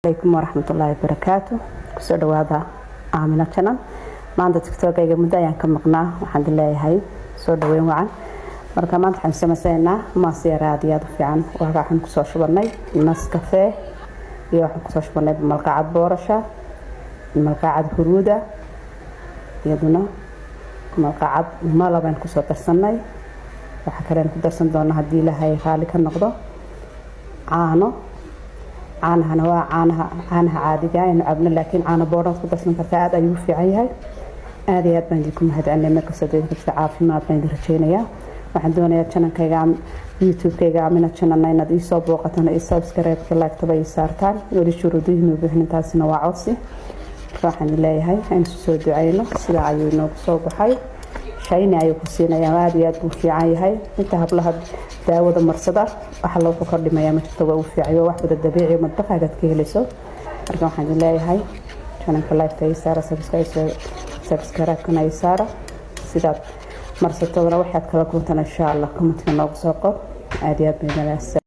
Alaykum waraxmatullaahi wabarakaatu. Kusoo dhawaada Aamina Channel. Maanta TikTokayga muddo ayaan ka maqnaa. Waxaan idin leeyahay soo dhaweyn wacan. Marka maanta waxaan samaysaynaa maas yar aad iyo aad u fiican. Waxaan kusoo shubanay Nescafe iyo waxaan kusoo shubanay malqacad boorasha, malqacad huruuda, iyaduna malqacad malabaan kusoo darsanay. Waxaa kalean ku darsan doonaa, haddii Ilaahay raali ka noqdo, caano. Caanahana waa caanaha caadiga aynu cabno, laakiin caano boodhaad ku darsan kartaa, aad ayuu u fiican yahay. Aad iyo aad baan idinku mahadcelinaya. Meel kastoo idinka jirta, caafimaad baan idin rajeynayaa. Waxaan doonayaa channelkayga, YouTube-kayga Amina Channelna, inaad iisoo booqataan, ii subscribe-ka, like-taba ii saartaan. Weli shuruudihiinu buuxin, taasina waa codsi. Marka waxaan idin leeyahay aynu isu soo duceyno. Sidaa ayuu inoogu soo baxay, shayni ayuu ku siinayaa, aad iyo aad buu fiican yahay. Inta hablaha daawada marsada waxa loo kordhimayaa ma jirto, waa uu fiican, waa wax wada dabiici, madbaqaagaad ka helayso. Marka waxaan idin leeyahay channelka like-ta ii saara, subscribe-kana ii saara. Sidaad marsatodana waxaad kala kulantaan, insha Allah, commentka noogu soo qor. Aad iyo aad bay.